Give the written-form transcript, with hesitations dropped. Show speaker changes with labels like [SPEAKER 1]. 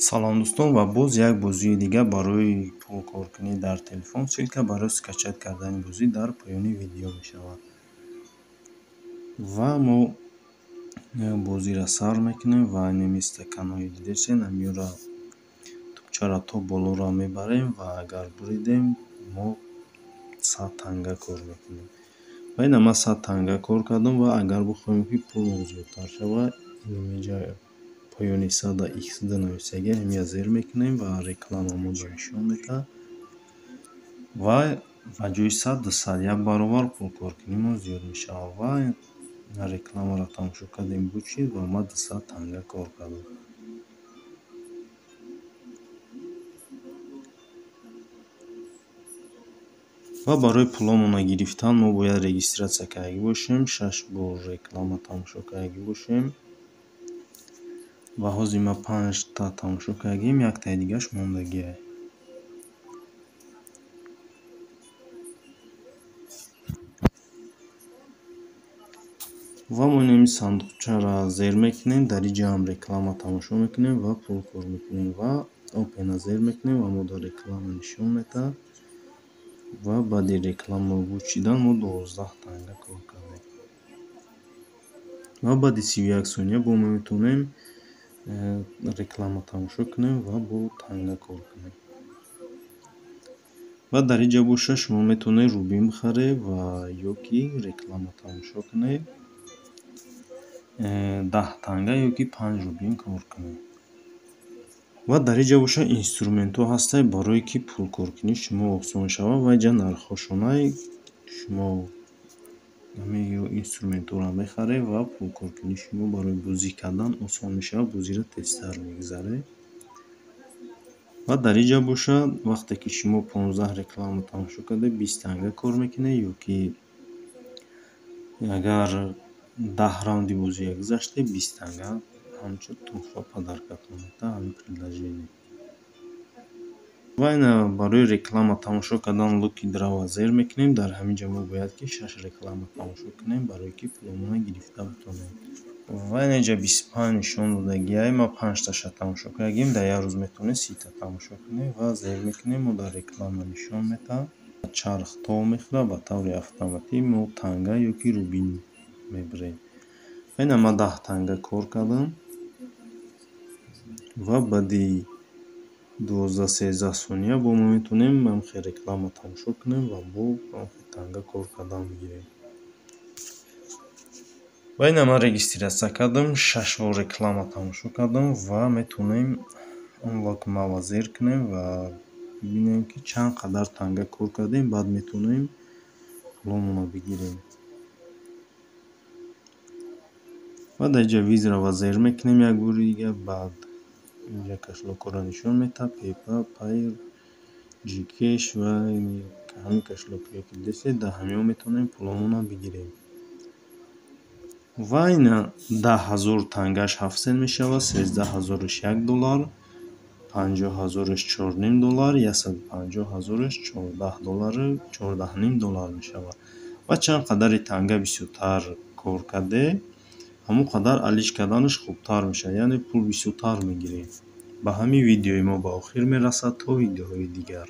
[SPEAKER 1] Салом дӯстон, ва боз як бозии дигар барои пулкоркунӣ дар телефон. Ссылка барои скачать кардани бозӣ дар поёни видео мешавад. Ва мо бозиро сар мекунем ва инами стаканҳои дидесен, ҳаминро тӯпчаро то болоро мебарем ва агар буридем, мо 100 танга кор мекунем. Ва ина ман 100 танга кор кардам ва агар бихоҳем, ки пулмон зиёдтар шавад, инҷа поёни сада х2 нависагӣ, ҳамия зер мекунем ва реклама моро нишон медиҳад ва ба ҷои 100 200, як баробар пулкоркунимон зиёд мешавад. Ва рекламаро тамошо кардем, бучид ва ман 200 танга кор кардам. Ва барои пуломонро гирифтан мо бояд регистрация кардагӣ бошем, шаш бор реклама тамошо кардагӣ бошем. Ва ҳозир ман панҷта тамошо кардагим, яктаи дигараш мондагиа. Ва мо инами сандуқчаро зер мекунем, дар инҷа ҳам реклама тамошо мекунем ва пул кор мекунем ва open зер мекунем ва мо дар реклама нишон медиҳад ва баъди реклама бучидан мо 12 танга кор кардем. Ва баъди 31 сония бо мо метавонем реклама тамошо кунем ва бо танга кор кунем. Ва дар инҷа боша шумо метавонед рубин бихаред ва ё ки реклама тамошо кунед, 10 танга ё ки 5 рубин кор кунед. Ва дар инҷа боша инструментҳо ҳастанд, барое ки пулкоркунии шумо осон шавад, ва инҷа нархҳошонай, шумо ҳамин инструментҳоро мехаред ва пулкоркунии шумо барои бозӣ кардан осон мешавад, бозиро тезтар мегузаред. Ва дар инҷа боша вақте ки шумо 15 реклама тамошо кардед, 20 танга кор мекунед, ё ки агар 10 раунди бозиро гузаштед, 20 танга ҳамчун туҳфа подаркатон медиҳад ҳамин приложение. Ва ина барои реклама тамошо кардан Lucky Draw зер мекунем. Дар ҳамин ҷо мо бояд ки шаш реклама тамошо кунем, барое ки пуломонро гирифта битонем. Ва ина инҷа 25 нишон додагиай, ман панҷташа тамошо кардагим, дар як рӯз метавонед 30-та тамошо кунед ва зер мекунем, мо дар реклама нишон медиҳад, чарх тов мехӯрад, ба таври автоматӣ мо танга ё ки рубин мебарем. Ва ина ман 10 танга кор кардам ва баъди 12-13 сония бо мо метавонем ҳамхел реклама тамошо кунем ва бо ҳамхел танга кор кардан бигирем. Ва ина ман регистрация кардам, шаш бор реклама тамошо кардам ва метавонем Unlock Now зер кунем ва бибинем, ки чанд қадар танга кор кардем, баъд метавонем пуломонро бигирем. Ва дар инҷа Withdraw зер мекунем як бори дигар, баъд инҷа кошелёкҳоро нишон медиҳад: PayPal, Payeer, GCash ва ҳамин кошелёкҳое ки дидесед, дар ҳаминҳо метавонем пуломонро бигирем. Ва ина 10 000 тангаш 7 сент мешавад, 13 ҳазораш 1 доллар, 50 ҳазораш 4,5 доллар, 150 ҳазораш 14 доллару 14,5 доллар мешавад. Ва чанд қадари танга бисёртар кор кардед, ҳамон қадар алиш карданаш хубтар мешавад, яъне пул бисёртар мегиред. Ба ҳамин видеои мо ба охир мерасад, то видеоҳои дигар.